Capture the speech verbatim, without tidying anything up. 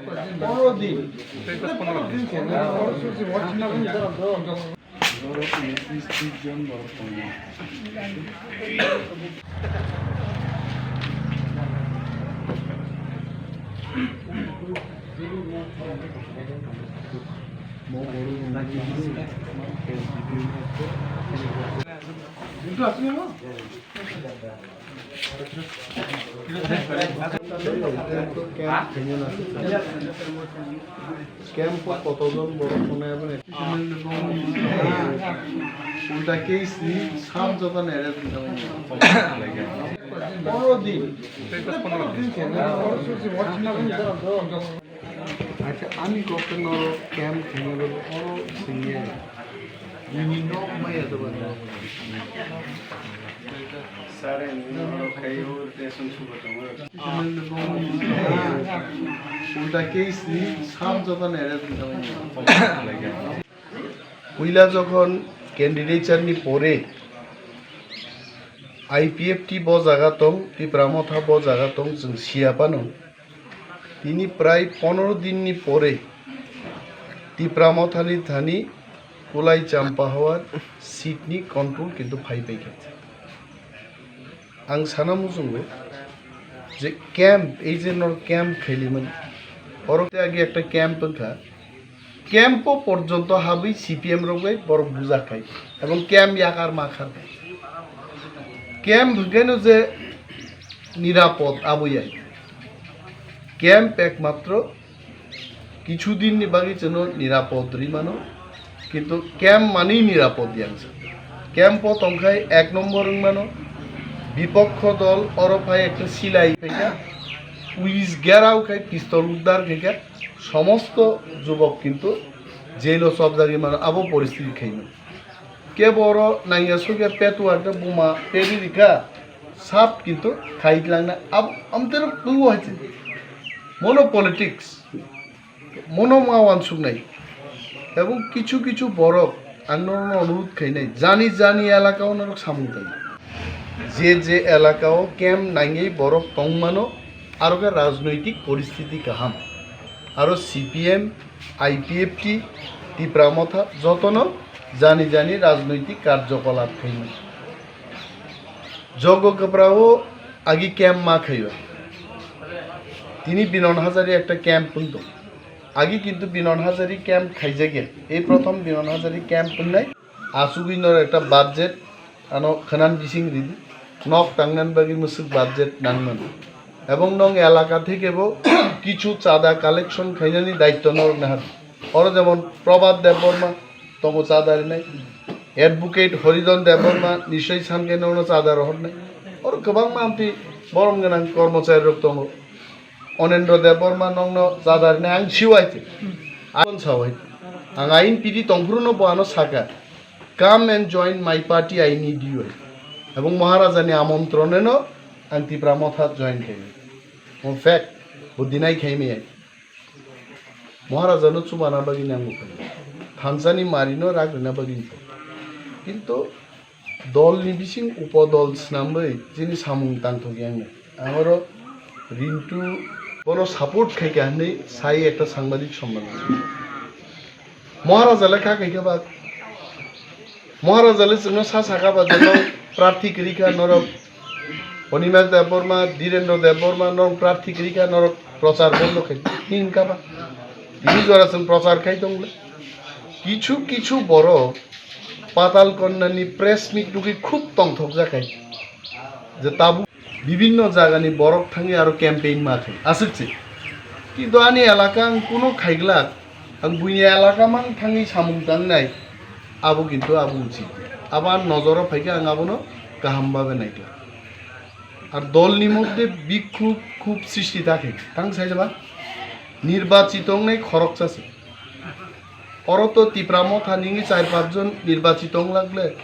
পনেরো দিন। পনেরো দিন কেন? কর্মসূচি হচ্ছে না, আমি জানাবো। Camp-o kotokjon borok tongnai aboni ulta case ni sat jota ni arrest wngkha. Pondro din. Acha, ani kok norok camp khaina bagwi oro singya. Nini nok maya doba. Sare, nini nok khayo, te sung subo tongo. Ulta case ni sat jota ni arrest wngkha. Puila jokhon candidature ni pore I P F T bo jaga tong, Tipra Motha bo jaga tong, chwng siya phano. Tini prai pondro din ni pore Tipra Motha ni thani Kulai Champa Hawar seat ni control kintu phai paikha. Ang sana muchungo je camp, ei je nor camp khailimani, oro te age ekta camp wngkha, camp o porjonto habwi C P M rok bai borok bujakhai, ebong camp yakar makhar. Camp hwnkhaino je nirapod abo ya. Camp ekmatro kichu din ni bagwi chwngno nirapod rwi mano, kintu camp manwi nirapod ya wngsa. Camp o tongkhai ek nombor wng mano, bipokho dol oro phai ekta silai phaikha, police gherao khai pistol uddar khaikha, somosto jubok kintu jail o chopjagwi mano, abo poristiti khaino. Kebo oro nangya sugya petu arte buma peri rikha, sap kintu khai langna ab-, amtero tungo hai se. Mono politics, mono ma wansuknai. Ebong kichu kichu borok ang norokno onurudh khainai, jani jani elaka o norok samung tang. Je je elaka o camp nangwi borok tongmano, aro khe rajnoitik poristiti kaham. Aro C P M, I P F T, Tipra Motha jotono jani jani rajnoitik karjokolap khaimani. Jogo Kaprao agi camp ma khaio. Tini Binon Hazari ekta camp wng tong. Agi kintu Binon Hazari camp khaijakya. Ei prothom Binon Hazari camp wngnai. Asugwi nor ekta budget ano khwnan bising ridi. Nok tangnan bagwi mwswk budget nangmano. Ebong nong elaka theke bo kichu chada collection khainani daitto norok nahar. Oro jemon Prabhat Debbarma tongo chada rinai. Advocate Horidon Debbarma nichoi sanke nono chada rohornai. Oro kwbangma amtwi borom gwnang kormochari rok tongo. Onendro Debbarma nongno chada rinai ang siwai te. Ang sawai. Ang ain pidi tongphuru no bo ano saka. Come and join my party, I need you. Ebong Maharaja ni amontron no ang Tipra Motha join khai. Mo fact, bo deny khai me. Maharaja no chubana bagwi nango khai. Thansa ni mari no rak rina bagwi khai. Kintu dol ni bising upodol snamwi chini samung tangthok yang nai. Ang oro Rintu bono support khai kha hinwi sai ekta sangbadik somman. Maharaja le kha khai kha ba. Maharaja le chwngno sa sakha ba je norok prarthi kwrwi kha norok. Animesh Debbarma, Dhirendra Debbarma norok prarthi kwrwi kha norok prochar bondo khai hinka ba. Tini jora chwng prochar khai tong le. Kichu kichu borok Patal Kanya ni press meet nugwi khub tongthok jak khai. Je tabuk bibinno jagani borok thangwi aro campaign ma khai aswk se. Kintu ani elaka ang kuno khaiglak, ang buini elaka mang thangwi samung tangnai, abo kintu abo uchit. Abo ang nojoro phaikha, ang abono kaham babe naiglak. Ar dolni moddhe bikhub khub srishti ta khai, tang sai jaba nirbachito wngnai khoroksa se. Oro to Tipra Motha nini char pach jon nirbachito wng lagle,